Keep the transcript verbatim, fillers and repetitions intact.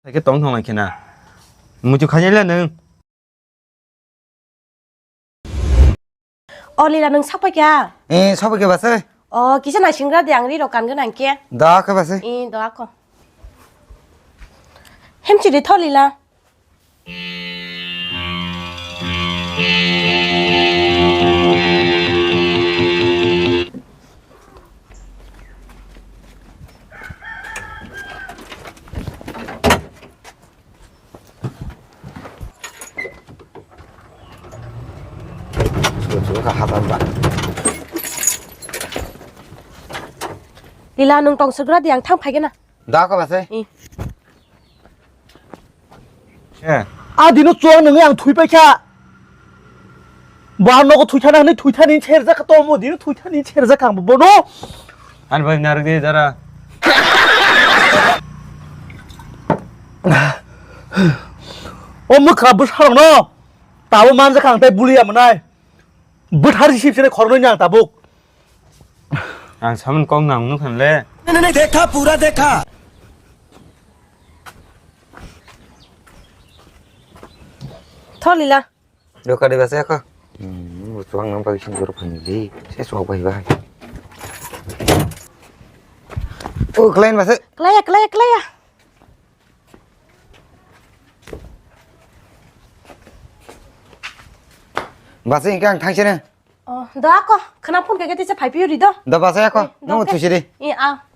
Eke tong thong lai khena. Muitu khanya le nung. O Lila, nung sapai kya? Eh, sapai kya base? O, kisa nai singra de, ang ri ro kan gana ke. Da khe base? Eh, da ko. Hem chi de tho Lila. Lila, nung tong sugra di, ang thang phai gana. Da ko base? Eh. Eh. A dino chuang nungwi ang thui paikha. Bo ang nogo thui thana hwnwi thui thani serjak kha, tomo dino thui thani serjak kha ang bono. Ani bai narwk di dara. O mwkha bwsarokno tabo manjak kha ang tei bulia mwnai. Bwthar jisip sene khoroknwi ni ang tabuk. Ang samani kok nang nuk khan le. नहीं, नहीं, देखा, पूरा देखा। Tho Lila. Yo kadi base ko. Hmm, chuang nang pai sing jor phani di. Se chuak bai bai. O klein base. Klaya, klaya, klaya. Base hingke ang thangse ne. Oh, da ko, khana phone kake tisa phai piyo ri do. Da base ko. Eh, nang do ke. Thusi di. Eh, a.